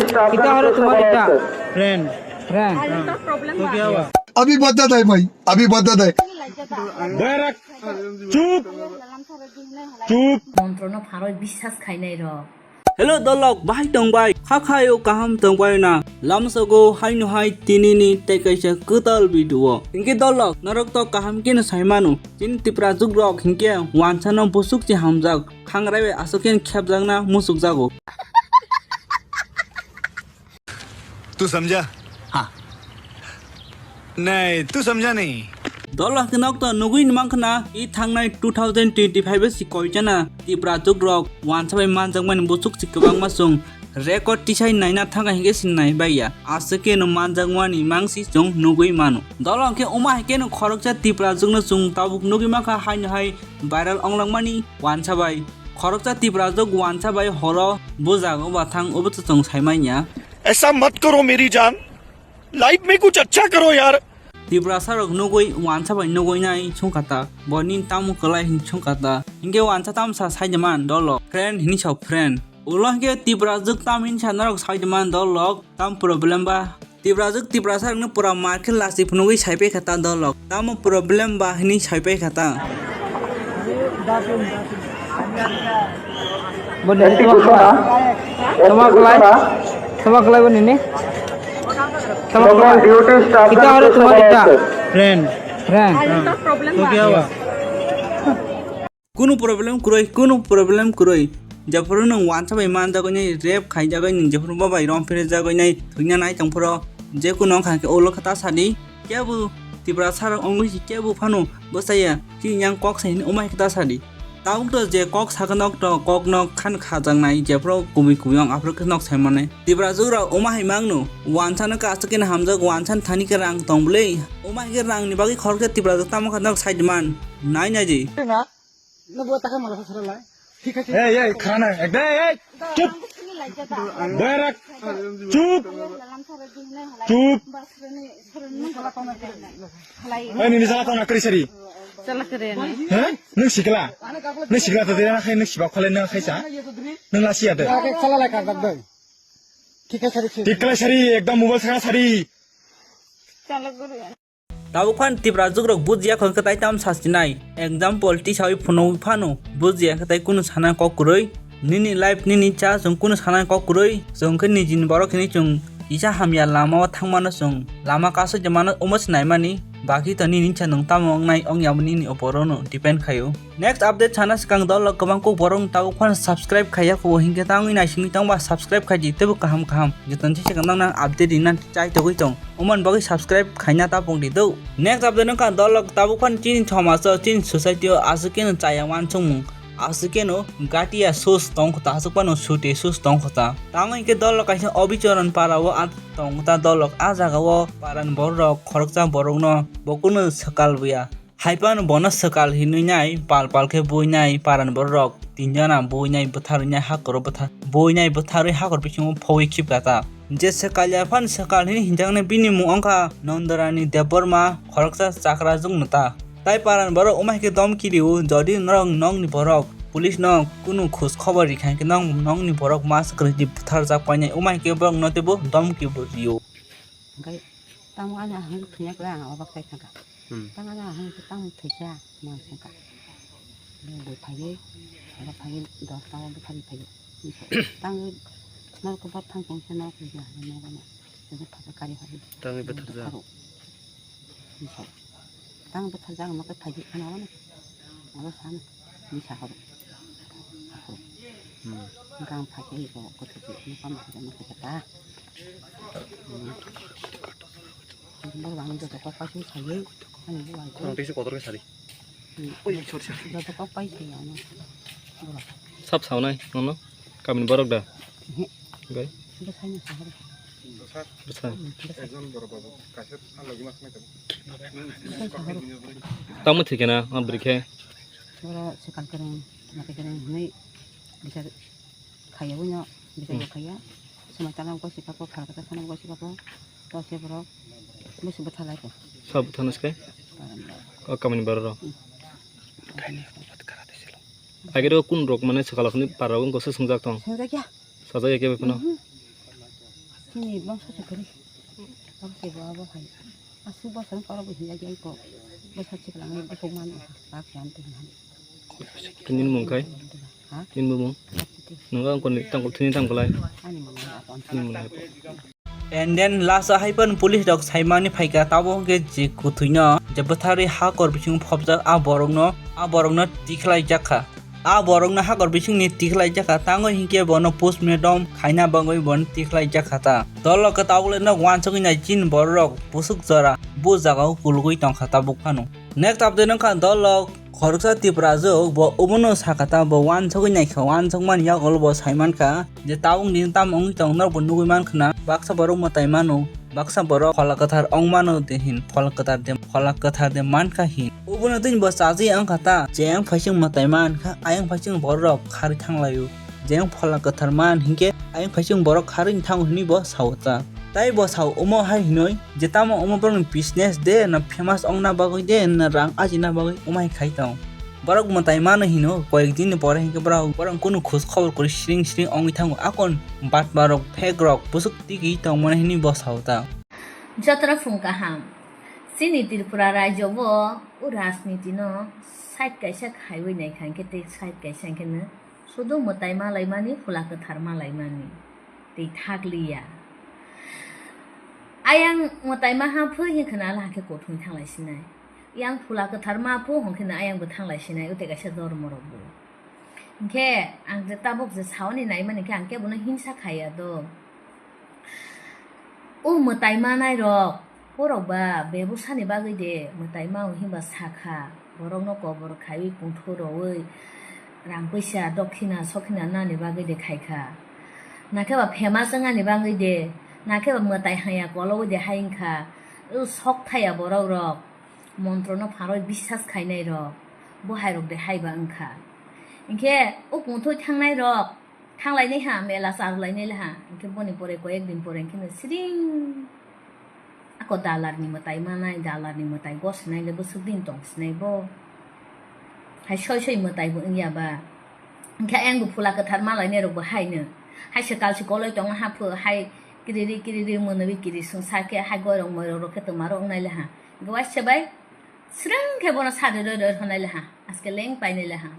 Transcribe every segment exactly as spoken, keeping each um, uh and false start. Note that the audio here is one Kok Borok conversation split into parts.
कितना हो रहा तुम्हारा, कितना? फ्रेंड। फ्रेंड। तो क्या हुआ? अभी बता दे भाई, अभी बता दे। बैरक, चुप, चुप। মন্ত্র না ফারো বিশ্বাস খাই নাই র। Hello dolok, bahai tong bai? Kha khayo kaham tong bai na? Lamsogo haino hai tinini tei kaisa kwtal video. Hinkhe dolok, norok to kaham kheno sai mano. Chini Tipra jugrok hinkhe wansano busuk se hamjak, khangrai bai aswk khe khepjakna muchukjago. तू समझा? हाँ। नहीं, तू समझा नहीं। Dol hwnkhe nok to nugwi mankha na, i thangnai two thousand twenty-five o si koichana Tipra jugrok wansa bai manjakmani buchuk si kwbangma chwng record tisai naina thangkha hinkhe si nai baiya. Aswk khe no manjakmani mangsi chwng nugwi mano. Dol hwnkhe wma hai khe no khoroksa Tipra jugno chwng tabuk nugwi mankha haino hai viral onglangmani wansa bai. Khoroksa Tipra jug wansa bai horo bujak oba thang obo to chwng sai manya. ऐसा मत करो मेरी जान, लाइफ में कुछ अच्छा करो यार। Tiprasa rok nugwi wansa bai nugwi nai sungkha ta. Boni tamo kwlai hin sungkha ta. Hinkhe wansa tamsa sai de man dolo. Friend hini sa friend. Ulo hinkhe Tipra jug tam hin sa norok sai de man dolo. Tam problem ba. Tiprajwk Tiprasarokno pura mar khe lasik phunugwi saipai kha ta dolok. Tamo problem ba hwnwi saipai kha ta. Bo nini tama khlai, tama khlai bo nini. Tama khlai. Kita hore tuma dita. Friend. Friend. तो क्या हुआ? Kunu problem kwrwi, kunu problem kwrwi. Jephuru nwng wansa bai manjagwi nai, rape khaijagwi nai, jephuru bo bai rom phirjagwi nai, thwina nai tongphuru, je kunu wngkha khe ulo khe ta sadi. Kebo Tiprasa rok wngwi si kebo phano bwsaya, chini yang kok sai hwnwi wmai khe ta sadi. Tabuk to je kok sakha nok to kok nok khan khajaknai, jephuru kubui kubui wng aphuru khe nok sai mannai. Tiprajwk rok wma hai mangno, wansa no kaisa khe hamjak, wansa ni thani khe rang tong bwlwi. Wma hai khe rang ni bagwi khoroksa Tiprajwk tamo khe nok sai di man, nai nai di. Nungbo takha mala sasra lai. Thik ase. Ei, ei, khana, ekdam, ei, chup. Boyarak, chup. Chup. Ei, nini jala tong na kri sari. Chala kre na. He? Nung sikla. Nung sikla to dena khai nung sibak khale nung khai sa. Nung lasi ade. Chala lai kar dak doi. Thik ase, thik ase. Thik khlai sari, ekdam mobile sara sari. Chala kre. Tabuk phan Tiprajwk rok bujiya kho khe tai tam sastinai. Example, tisawi phunugwi phano bujiya khe tai kunu sana kok kwrwi. Nini life, nini cha, chwng kunu sana kok kwrwi. Chwng khe nijini borok hwnwi chwng kisa hamya lama o thangmano chwng lama kasui de mano omo se naimani. Baki to nini cha nwng tamo wngnai ongya bo nini opor o no depend khaio. Next update sana swkang dol rok kwbang kuk borok no tabuk phano subscribe khaiya kho, hinkhe tangwi naisingwi tongba subscribe khaidi teibo kaham kaham jotono se swkang nang update rina chai togwi tong, omoni bagwi subscribe khaina ta pungdi do. Next update wngkha dol rok tabuk phano chini somajo, chini society o aswk khe no chaya wansukmung, aswk khe no gatia sus tong kho ta, aswk phano suti sus tong kho ta. Tamo hinkhe dol rok kaisa Obichoron para o tong kho ta, dol rok a jaga o para ni borok rok khoroksa borok no bo kunu swkal buya. Hai phano bono swkal hinwi nai, pal pal khe buinai, parani borok rok tinjana buinai, bwtharwi nai, hakhoro bwtha-, buinai, bwtharwi hakhor bisingo phowi khibka ta. Je swkal ya phano swkal hinwi hinjaknai bini mung wngkha Nondorani Debbarma, khoroksa chakrajwk no ta. Tai parani borok wma hai khe domki rio, jodi norok nokni borok police no kunu khoj khobor rikha hinkhe nok-, nokni borok ma swkali di bwtharjak painai, wma hai khe borok no teibo domki bo rio. Hingke tamo ani ahang thwngya khe ang obak chai thangkha. Hmm. Tamo ani ahang khe tamo thwikha mang thangkha. Bo phaiwi, obak phaiwi dosta o bwtharwi phaiwi. Tamo norok bwthang tongsa norok thwikha, norok no. Tamo phatar kari phaiwi. Tamo bwtharjak. Tamo bwtharjak, ang nokhe phaidi khana, abo no, abo sana, misa horo, horo. Hmm. Gang phaikhe iko, kothok, iko, kam phaikhe, nokhe kata. Hmm. Borok ang joto kok paising sayo, ani bo ang. Khorang tisi kotor khe sari. Hmm. Oi, sorry, sorry. Joto kok paising ano, borok. Sap sawnai, nono? Kamini borok da? Ehe. Bai? Bwsai no sahoro. Bwsai. Bwsai sahoro. Tamo thikena, a bwrwi khe. Oro swkal kwrwng, mati kwrwng hwnwi bisa khaiya buino, bisa hmm. Khaiya. Swmai tala gosi kapo, phalkata sana gosi kapo, tose borok, bwswk bwtha lai ko. Sa bwtha nw swkhe? Parani borok. O kamini borok rok. Hmm. Agere o kun rok mane swkal hwnwi para rok wngkha se swngjak tong. Swngjak ya. Sajak ya kebo phano. Mhm. Ni bangsa se kari. Bangsa se bo abo hai. Asu basa ni koro bo hiya jai ko. Basa se kala ngai bosong mani. Bak yan te han. Kini mung kai? Ha? Kini mung? Nungga ang kon tang thini tang kolai. Ani mung apa? Kini mung hai ko. And then last o hai phano police rok saimani phaikha, tabuk hwnkhe je kuthwino je bwtharwi hakor bisingo phobjak a borokno, a borokno tikhlaijakha. A borokno hakor bisingni tikhlaijakha, tangwi hinkhe bono postmortem khaina bagwi bono tikhlaijakha ta. Dol rok khe tabukle nok wansugwi nai chini borok rok busuk jora bo jagao kulugwi tongkha tabuk phano. Next update wngkha dol rok khoroksa Tiprajwk bo obono sakha ta, bo wansugwi naikha, wansukmani yagulo bo saimankha je tabuk nini tamo wngwi tong norokbo nugwi mankha na baksa borok mwtai mano. Baksa borok phola kwthar ong mano de hin, phola kwthar de, phola kwthar de mankha hin. Obono tini bo chaji wngkha ta, je ang phaising mwtai mankha, ayang phaising borok kharwi thanglaio. Je ang phola kwthar man hinkhe, ayang phaising borok kharwi thango hinwi bo sao ta. Tai bo sao omo hai hinoi, je tamo omo borokni business de, na famous ongna bagwi de, na rang ajina bagwi omo hai khai tong. Borok mwtai mano hino, koyek din ni pore hinkhe borok, borok kunu khoj khobor kwrwi siring siring ongwi thango. Akon batma rok, fake rok, busuk tigi tongmani hinwi bo sao ta. Jotono phung kaham. Chini Tripura rajyo bo o rajniti no side kaisa khaiwi naikha hinkhe tei side kaisa hinkhe no sudu mwtai malaimani, phola kwthar malaimani. Tei thakliya. Ayang mwtai maha phu hinkhe no ala hakhe kothwi thanglai sinai. Yang phola kwthar ma phu hwnkhe no ayang bo thanglai sinai, o tei kaisa dormo rok bo. Hinkhe ang je tabuk je saoni naimani khe ang kebono himsa khaiya do. O mwtai manai rok, borok ba bebosani bagwi de mwtai mao hinba sakha, borokno kobor khaiwi kungthu rowi rang puisa dokhina sokhina nani bagwi de khaikha. Nakhe ba famous wngani bagwi de, nakhe ba mwtai haya kolowi de hai wngkha. O sok thaya borok rok, montrono pharwi biswas khainai rok, bo hai rok de hai ba wngkha. Hinkhe o kungthu thangnai rok, Thanglainai ha, mela charwlainai le ha. Hinkhe boni pore koyek din pore hinkhe no siring. Ako dalar ni mwtai manai, dalar ni mwtai gosnai le bwswk din tong sinai bo. Hai soi soi mwtai bo wngya ba. Hinkhe ayang bo phola kwthar malainai rok bo hai no. Hai se kal se koloi tongo ha pho, hai kiriri kiriri mwnwi kiri sung sa khe hai goirok moirok rok khe twma rok wngnai le ha. Hinkhe waisa bai sreng khe bono sari roi roi rwnai le ha. Aske leng painai le ha.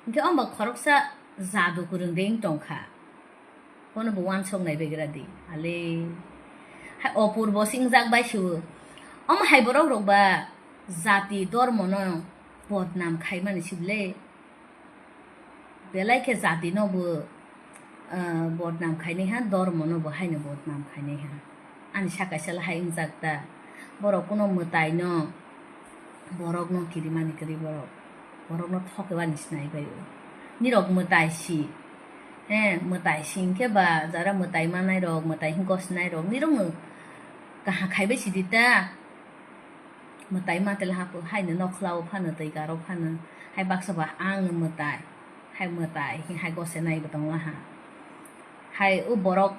Hinkhe omo khoroksa jadu kwrwng de wng tongkha. Bono bo wansok nai begra di. Ale. Hai opor bo singjak bai siwo. Omo hai borok rok ba jati dormo no bodnam khaimani sible. Belai khe jati no bo, ah, bodnam khainai ha, dormo no bo haino bodnam khainai ha. Ani saka sela hai wngjak ta. Borok kuno mwtai no, borok no kirimani kwrwi borok. Borok no thokebani sinai bai o. Nirok mwtai si. He, mwtai si hinkhe ba jara mwtai manai rok, mwtai hingko sinai rok. Nirok no kaham khaibai sidi ta. Mwtai ma tela hapo, hai no nokhlao phano, twi garo phano, hai baksa ba ang mwtai, hai mwtai, hai gose nai bo tong laha. Hai o borok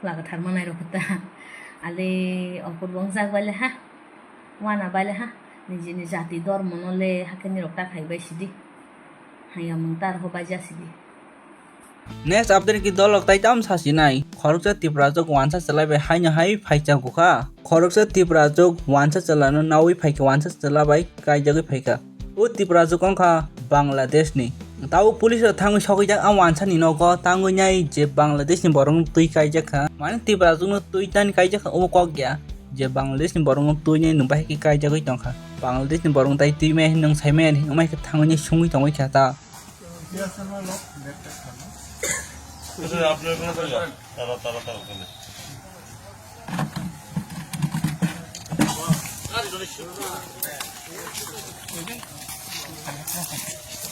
phola kwthar manai rok ta. Ale opor bo wngjak bai le ha, wana bai le ha, nijini jati dormo no le hakhe nirok ta khai bai sidi. Haya mung tar ho bai ja sidi. Next update ki dolok tai tam sasinai. Khoroksa Tiprajwk wansa chalai bai haino hai phaicha kukha. Khoroksa Tiprajwk wansa chalano nawi phaikha, wansa chala bai kaijagwi phaikha. O Tiprajwk wngkha Bangladesh ni. Tabo police rok thangwi sokijak a wansa ni nogo, tangwi nai je Bangladesh ni borok no twi kaijak kha. Mane Tiprajwk no twi tani kaijak kha obo kok ya. Je Bangladesh ni borok no twi nai nwng bai khe kaijagwi tongkha. Bangladesh ni borok no tai twi maya hinwi nwng sai maya hinwi wngmai khe thangwi nai sungwi tongwi kha ta. আচ্ছা, আপনার ওখানে চলে যাও। তারা, তারা, তারা ওখানে।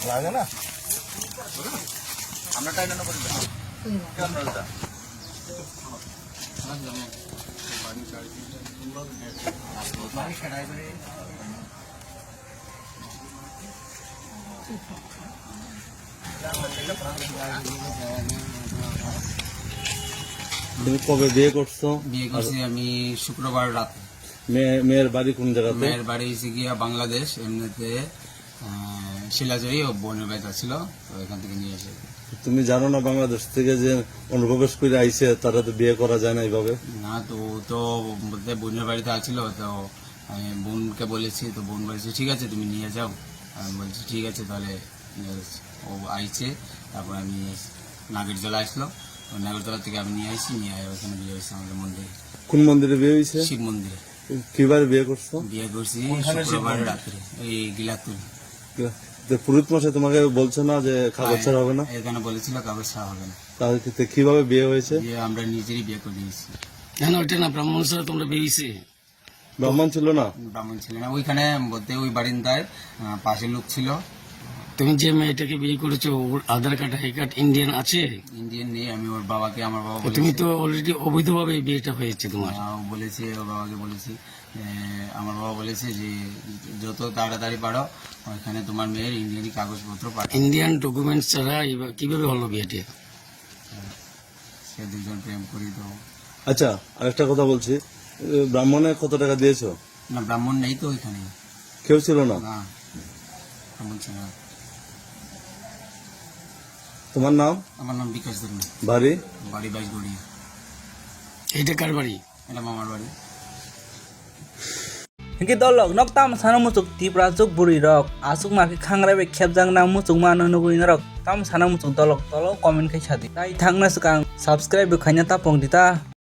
লাগে না? আমরা টাইম না করে দিলাম। কেমন এটা? বাড়ি ছাড়াই করে। তুমি কবে বিয়ে করছো? বিয়ে করছি আমি শুক্রবার রাতে। মেয়ে, মেয়ের বাড়ি কোন জায়গাতে? মেয়ের বাড়ি হচ্ছে গিয়া বাংলাদেশ, এমনিতে, আহ, শিলাজয়ী ও বোনের বাড়িতে ছিল, তো এখান থেকে নিয়ে এসে। তুমি জানো না বাংলাদেশ থেকে যে অনুপ্রবেশ করে আইছে, তারা তো বিয়ে করা যায় না এইভাবে? না তো, ও তো বলতে বোনের বাড়িতে আছিল, তো আমি বোনকে বলেছি, তো বোন বলেছে, "ঠিক আছে, তুমি নিয়ে যাও।" আমি বলছি, "ঠিক আছে, তাহলে নিয়ে আসছি।" ও আইছে, তারপর আমি নাগেরজলা আসলো, তো নাগেরজলা থেকে আমি নিয়ে আসি, নিয়ে আয় ওখানে বিয়ে হয়েছে আমাদের মন্দিরে। কোন মন্দিরে বিয়ে হয়েছে? শিব মন্দিরে। কিবার বিয়ে করছো? বিয়ে করছি শুক্রবার রাত্রে, এই গিলাতুল। তো পুরোহিত মশাই তোমাকে বলছে না যে কাগজ ছাড়া হবে না? এখানে বলেছিল কাগজ ছাড়া হবে না। তাহলে কি-, তো কিভাবে বিয়ে হয়েছে? বিয়ে আমরা নিজেরই বিয়ে করে নিয়েছি। না, না, ওইটা না, ব্রাহ্মণ ছাড়া তোমরা বিয়ে হয়েছে? ব্রাহ্মণ ছিল না? ব্রাহ্মণ ছিল না। ওইখানে বলতে ওই বারিন্দায়, আহ, পাশের লোক ছিল। তুমি যে মেয়েটাকে বিয়ে করেছো, ওর আধার কার্ড, আই কার্ড ইন্ডিয়ান আছে? ইন্ডিয়ান নেই, আমি ওর বাবাকে, আমার বাবা তো তুমি বলেছে। তো already অবৈধভাবে এই বিয়েটা হয়েছে তোমার। হ্যাঁ, ও বলেছে, ওর বাবাকে বলেছি। এ, আমার বাবা বলেছে যে যত তাড়াতাড়ি পারো ওইখানে তোমার মেয়ের ইন্ডিয়ানি কাগজপত্র পাঠাও। ইন্ডিয়ান ডকুমেন্টস ছাড়া এবার কিভাবে হলো বিয়েটা? সে দুজন প্রেম করি তো। আচ্ছা, আরেকটা কথা বলছি, এ, ব্রাহ্মণে কত টাকা দিয়েছো? না, ব্রাহ্মণ নেই তো ওইখানে। কেউ ছিল না? না, ব্রাহ্মণ ছিল না। তোমার নাম? আমার নাম বিকাশ ধর্মী। বাড়ি? বাড়ি বাইশগড়িয়া। এটা কার বাড়ি? এটা মামার বাড়ি। Hingke dolok nok tam sana muchuk Tipra chuk bwrwi rok aswk ma khe khangrai bai khepjak na muchuk ma no nugwi norok tam sana muchuk dolok tolo comment khai sadi tai thangna swkang subscribe bo khaina ta pong di ta.